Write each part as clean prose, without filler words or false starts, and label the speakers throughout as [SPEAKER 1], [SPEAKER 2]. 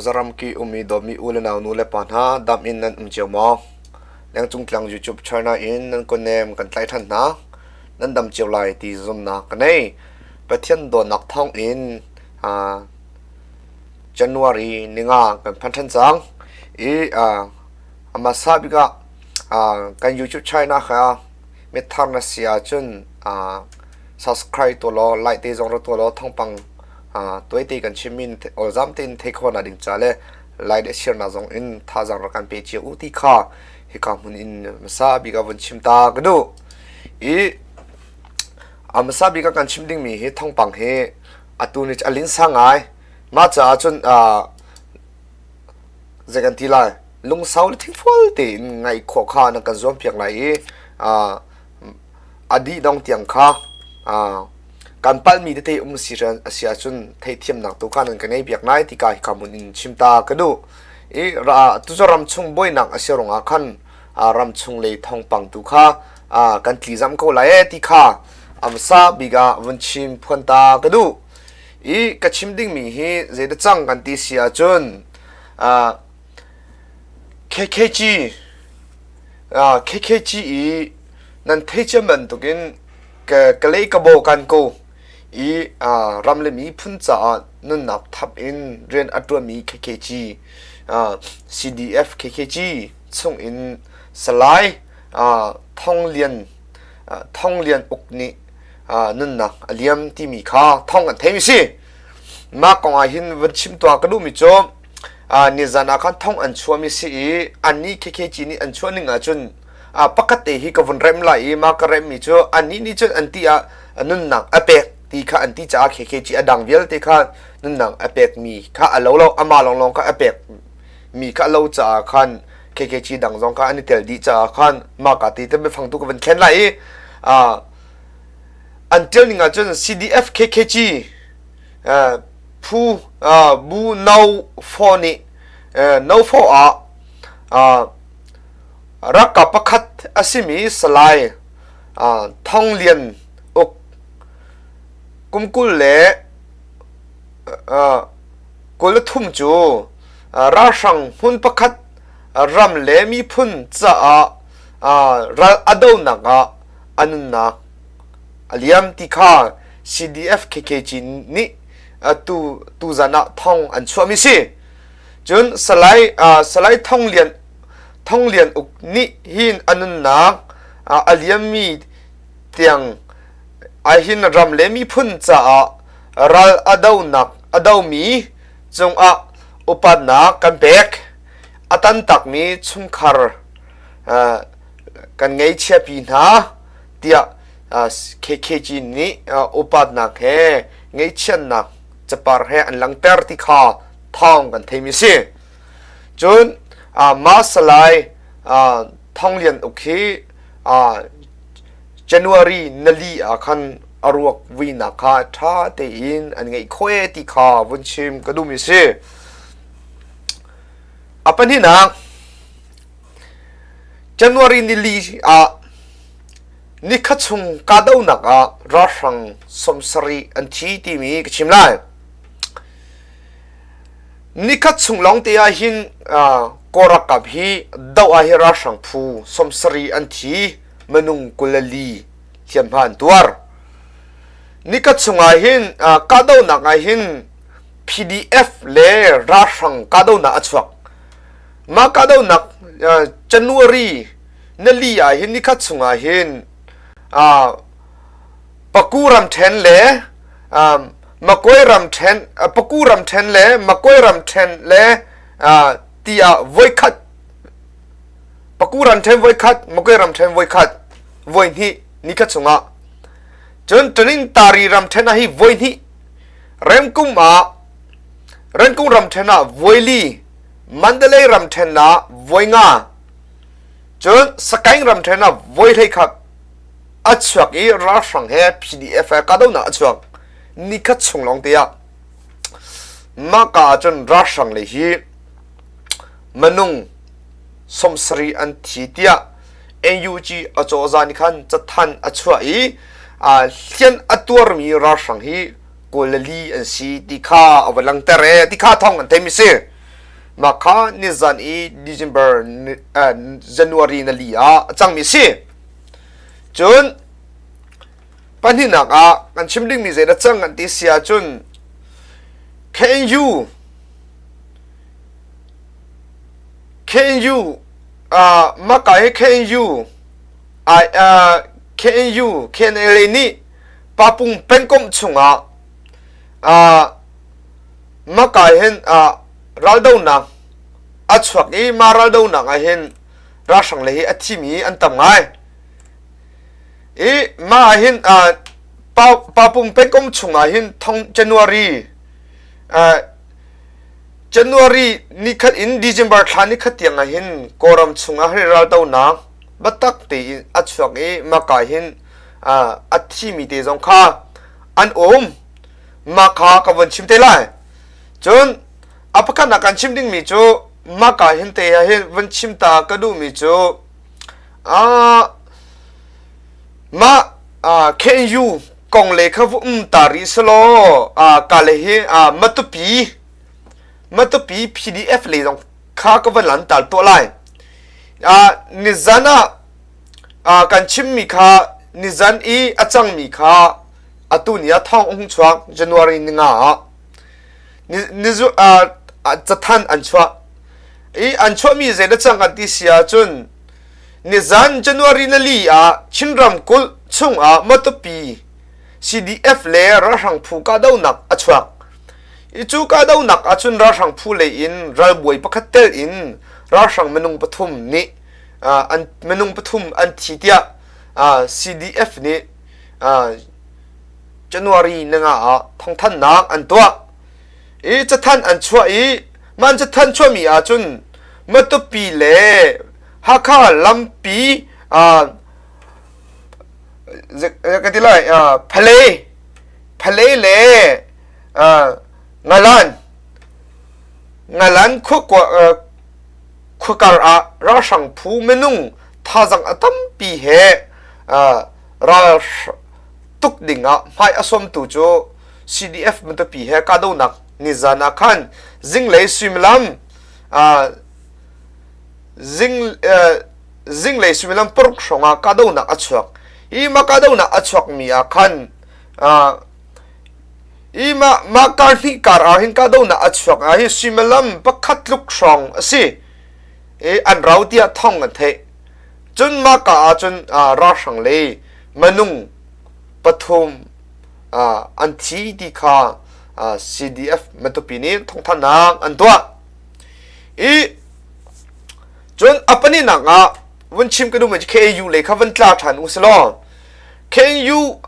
[SPEAKER 1] Khuazaram ki um i dawtmi u le nau nu le pa hna dam in nan um cio maw? Lengcung tlang YouTube channel in nan kawnem kan tlaih ṭhan hna. Nan dam cio lai ti zumnak ka nei. Pathian dawtnak thawng in January ninga kan phan ṭhan cang. I a hmasa bik ah kan YouTube channel kha mithar na si ahcun subscribe tuah law like te zong ra tuah law thawngpang tuaite kan chimmi awlzam tein theih khawhnak ding ca le like le share nak zong in thazaang rak kan pe cio u ti kha hika hmun in hmasa bik ah vun chim ta ka duh. I a hmasa bik ah kan chim dingmi hi thawngpang hi atu ni a linsa ngai. Mah caah cun zei kan ti lai lungsau le thingfual tein ngaih khawh kha na kan zuampiak lai i a dih dong tiang kha kan palhmi tete um si a si ahcun theihthiamnak tu kha nan ka ngei piak lai ti ka hika hmun in chim ta ka duh. I tucu ramchung buainak a si ruangah khan ramchung lei thawngpang tu kha kan tlizam ko lai ee ti kha amsa bik ah vun chim phuan ta ka duh. I ka chim dingmi hi zeidah cang kan ti si ahcun KKG KKG i nan thei ciam bantukin Kalay Kabaw kan ko i ram le miphun caah nunnak thap in rian a ṭuanmi KKG CDF KKG chung in Salai Thong Lian Thong Lian Uk nih nunnak a liam timi kha thong an theimi si. Mah kong ah hin van chim tuah ka duhmi cu nizan ah khan thong an chuahmi si i annih KKG nih an chuah ning ahcun pakhat te hi ka vun rem lai i mah ka remmi cu annih nih cun an ti ah nunnak a pek ti kha an ti caah KKG a dang vialte kha nunnak a pekmi kha a lo lo amah lawnglawng kha a pek mi kha a lo caah khan KKG dang zong kha an i tel dih caah khan mah ka ti te biafang tu ka vun thlen lai i an ṭial ning ahcun CDF KKG phu bu no 4 nih no 4 ah ralkap pakhat a simi Salai Thong Lian Uk kum 23 cu ralhrang hmun pakhat ram le miphun caah ral a donak ah a nunnak a liam ti kha CDF KKG nih tu tuzan ah thong an chuahmi si. Cun Salai Salai Thong Lian Thong Lian Uk nih hin a nunnak a liammi tiang ahhin ram le miphun caah ral a donak a domi cungah upatnak kan pek. A tantakmi chungkhar kan ngeichiapi hna tiah KKG nih upatnak he ngeihchiatnak capar he an langhter ti kha thawng kan theimi si. Cun mah Salai Thong Lian Uk hi January nali ah khan a ruak vuinak kha ṭha tein an ngeih khawh e ti kha vun chim ka duhmi si. A pahnihnak January nili ah nikhat chung kahdohnak ah ralhrang 70 an thi timi ka chim lai. Nikhat chung lawng te ah hin Kawl ralkap hi doh ah hi ralhrang phu 70 an thi minung 24 hliamhma an tuar. Nikhat chung ah hin kahdohnak ah hin PDF le ralhrang kahdohnak a chuak. Mah kahdohnak January nali ah hin nikhat chungah hin Paku ramṭhen le Makoi ramṭhen Paku ramṭhen le Makoi ramṭhen le tiah voikhat Paku ramṭhen voikhat Makoi ramṭhen voikhat voihnih nikhat chungah cun Tanintari ramṭhen ah hi voihnih Remkum ah Renkung ramṭhen ah voili Mandalay ramṭhen ah voi nga, cun Sagaing ramṭhen ah voi 11 a chuak i ralhrang he PDF he kahdohnak a chuak. Nikhat chung lawng te ah mah ka ah cun ralhrang lei hi minung 70 an thi tiah NUG acawza nih khan cathanh a chuah i hlian a tuarmi ralhrang hi Kawl le Li an si ti kha a va langhter e ti kha thawng an theimi si. Mah kha nizan i December January na li ah a cangmi si. Cun pahnihnak ah kan chim dingmi zei dah cang kan ti si ahcun KNU KNU uh, maka hi KNU I, uh, KNU KNLA nih Papung pengkomh chungah uh, maka hin uh, raldonak a chuak i mah raldonak ah hin ralhrang le hi a thimi an tam ngai. I mah ah hin uh, Papung pengkomh chungah hin thong January uh, January nikhat in December thla nikhat tiang ah hin Kawlram chungah hi raldonak biatak tein a chuak i maka hin uh, a thimi te zong kha an um. Mah kha ka vun chim te lai. Cun a pakhatnak kan chim dingmi cu maka hin te ah hin vun chim ta ka duhmi cu uh, mah uh, KNU kong le kha vu um ta rih selaw uh, ka le hi uh, Matupi Matupi PDF le zong kha ka van lan tal tuah lai. Uh, nizan ah uh, kan chimmi kha nizan i a cangmi kha atu ni ah thawng a hung chuak January ni nga ah nizu uh, cathanh an chuah i an chuahmi zei dah cang kan ti si ahcun nizan January na li ah Chin ramkulh chungah Matupi CDF le ralhrang phu kahdohnak a chuak. I cu kahdohnak ahcun ralhrang phu lei in ralbawi pakhat tel in ralhrang minung pathum nih an minung pathum an thi tiah CDF nih January ninga ah thawngthanhnak an tuah. I cathanh an chuah i man cathanh chuahmi ahcun Matupi le Hakha lampi ka ti lai Pale Pale le Ngalan Ngalan khuakar ah ralhrang phu minung thazang a tampi he ral tuk dingah hmai a sawmtu cu CDF Matupi he kahdohnak nizan ah khan zinglei suimilam zing zinglei suimilam paruk hrawng ah kahdohnak a chuak. Hi mah kahdohnak a chuakmi ah khan hi mah mah kar hnih kar ah hin kahdohnak a chuak ah hi suimilam pakhat tluk hrawng a si. I an rau tiah thawng an theih. Cun mah ka ah cun ralhrang lei minung pathum an thi ti kha CDF Matupi nih thawngthanhnak an tuah. I cun a pahnihnak ah vun chim ka duhmi cu KAU lei kha van tla ṭhan u silaw KAU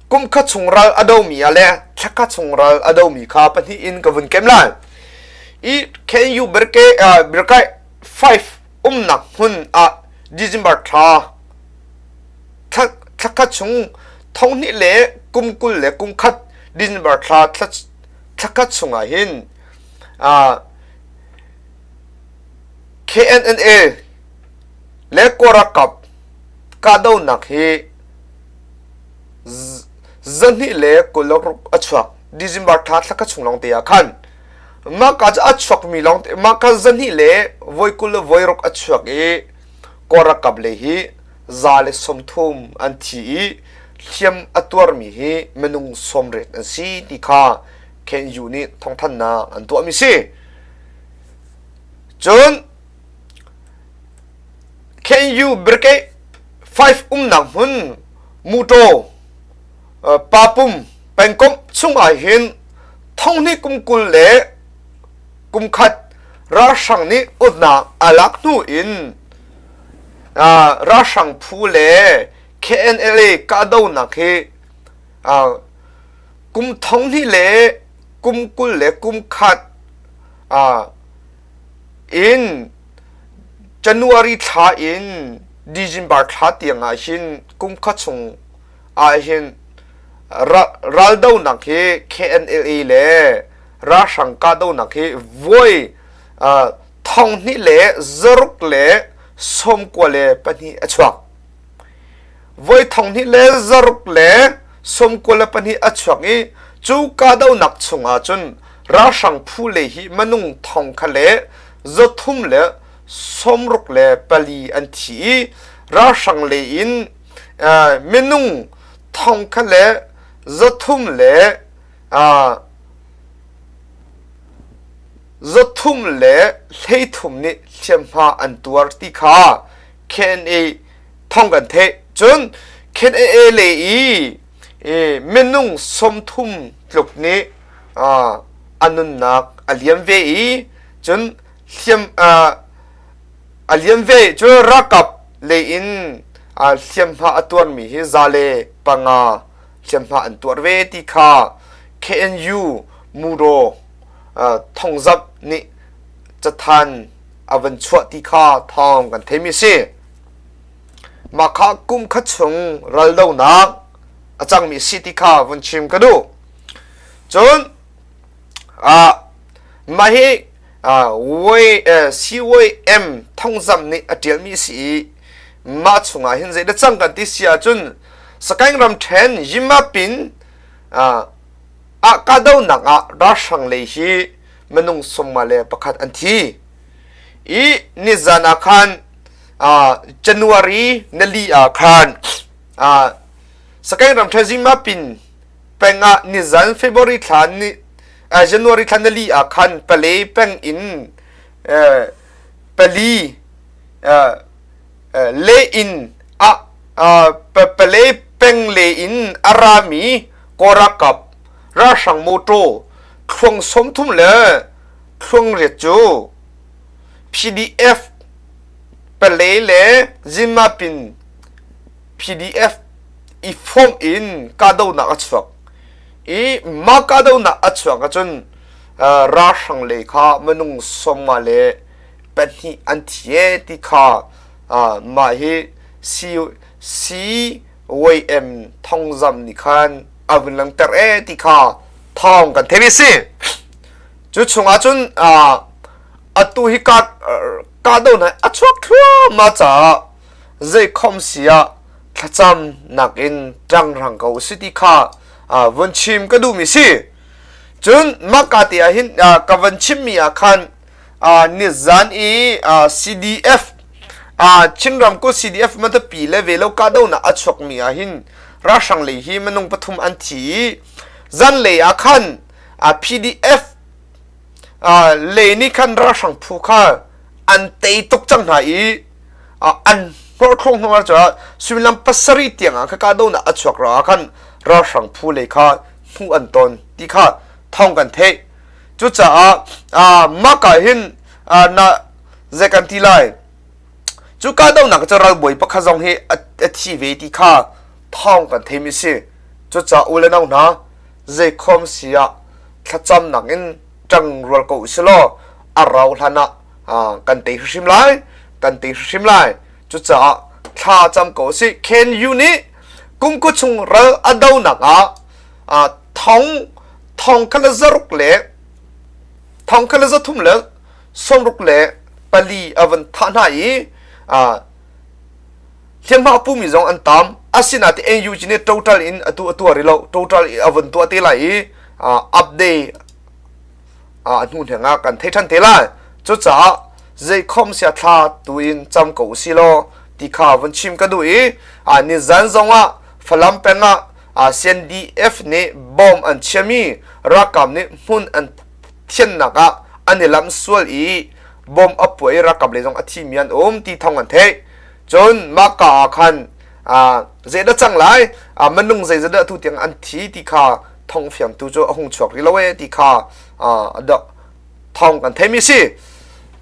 [SPEAKER 1] kum khat chung ral a domi ah le thla khat chung ral a domi kha pahnih in ka vun kem lai. I KAU Birke Birkai 5 umnak hmun ah December thla thla khat chung thonghnih le kum 20 le kum khat December thla thla khat chungah hin KNNA le Kawlralkap kahdohnak hi zahnih le 26 a chuak December thla thla khat chung lawngte ah khan mah ka cu a chuakmi lawngte mah ka zahnih le voi 20 le voi ruk a chuak i Kawlralkap lei hi 130 an thi i hliam a tuarmi hi minung 80 an si ti kha KNU nih thawngthanhnak an tuahmi si. Cun KNU Brigade 5 umnak hmun Mutaw Papum pengkomh chungah hin thonghnih kum 20 le kum khat ralhrang nih uknak a lak hnu in ralhrang phu le KNLA kahdohnak hi kum thonghnih le kum 20 le kum khat in January thla in December thla tiang ah hin kum khat chung ah hin raldohnak hi KNLA le ralhrang kahdohnak hi voi thonghnih le zaruk le 92 a chuak. Voi thonghnih le zaruk le 92 a chuak i cu kahdohnak chungah cun. Ralhrang phu lei hi minung thong kha le zathum le 64 an thi i ralhrang lei in minung thong kha le zathum le 333 nih hliamhma an tuar ti kha KNA thong kan theih. Cun KNA lei i minung 30 tluk nih a nunnak a liam ve i cun hliam a liam ve cu ralkap lei in hliamhma a tuarmi hi 105 hliamhma an tuar ve ti kha KNU Muro thongzamh nih cathan a van chuah ti kha thawng kan theimi a si. Mah kha kum khat chung raldonak a cangmi a si ti kha vun chim ka duh. Cun mah hi CYM thongzamh nih a ṭialmi a si i mah chungah hin zeidah cang kan ti si ahcun Sagaing ramṭhen Yimapin ah kahdohnak ah ralhrang lei hi minung 51 an thi. I nizan ah khan January nali ah khan Sagaing ramṭhen Yimapin peng ah nizan February thla ni January thla nali ah khan Pale peng in pali le in ah Pale peng le in a rami Kawlralkap ralhrang motor thluang 30 le thluang riat cu PDF Pale le Zimapin PDF i fawmh in kahdohnak a chuak i mah kahdohnak a chuak ahcun ralhrang lei kha minung 52 an thi e ti kha mah hi CYM thongzam nih khan a vun langhter e ti kha thawng kan theih si. Cu chungah cun atu hi kahdohnak a chuak thluahmah caah zeikhom si ah thlacam nakin ṭangrang ko si ti kha vun chim ka duhmi si. Cun mahka te ah hin ka van chimmi ah khan nizan i CDF Chin ramkulh CDF Matupi le Velo kahdohnak a chuakmi ah hin ralhrang lei hi minung pathum an thi i zanlei ah khan PDF lei nih khan ralhrang phu kha an tei tuk cang hna i an hnawhthlong hnu ah suimilam pasarih tiang ah kha kahdohnak a chuak ruangah khan ralhrang phu lei kha hmuh an ton ti kha thawng kan theih. Cucaah mah ka hin na zei kan ti lai cu kahdohnak cu ralbawi pakhat zong hi a thi ve ti kha thawng kan theimi si. Cucaah u le nau hna zeikhom si ah thlacamnak in ṭang rual ko usih law a rau hlan ah kan tei hrimhrim lai kan tei hrimhrim lai cucaah thla cam ko usih KNU nih kumkua chung ral a donak ah thong thong kha le zaruk le thong kha le zathum le sawmruk le pali a van thah hna i hliamhma a pumi zong an tam asinain NUG nih total in atu a tuah rih lo total a vun tuah te lai i update a hnu hneng ah kan thei ṭhan te lai. Cucaah zeikhom sia thla tu in cam ko usih law ti kha vun chim ka duh i nizan zong ah Falam peng ah CNDF nih bomb an chiami ralkap nih hmun an thiannak ah an i lamh sual i bomb a puah i ralkap lei zong a thimi an um ti thawng an theih. Cun mah ka ah khan zeidah cang lai minung zeizat atu tiang an thi ti kha thong fiangtu cu a hung chuak rih lo ee ti kha thong kan theimi si.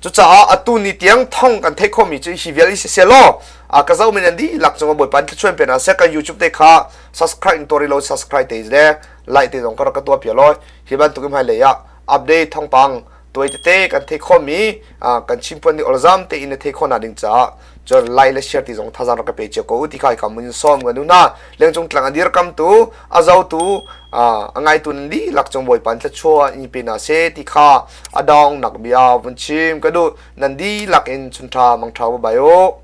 [SPEAKER 1] Cucaah atu ni tiang thong kan theih khomi cu hi vial hi si law ka zoh men an dihlak cungah Bawipa in thluachuah pe hna seh kan YouTube te kha subscribe in tuah rih lo subscribe te le like te zong ka rak ka tuah piak law hi bantuk in hmailei ah update thawngpang tuai tete kan theih khawhmi kan chimpuan nih olzam tein na theih khawhnak ding caah cun like le share ti zong thazaang rak ka pe cio ko u ti kha ka mun sawm kan hna lengcung tlang a dirkamtu a zotu a ngaitu nan dihlak cung Bawipa thluachuah in pe hna seh ti kha a dong nak bia vun chim ka duh nan dihlak in chunṭha mangṭha bye u.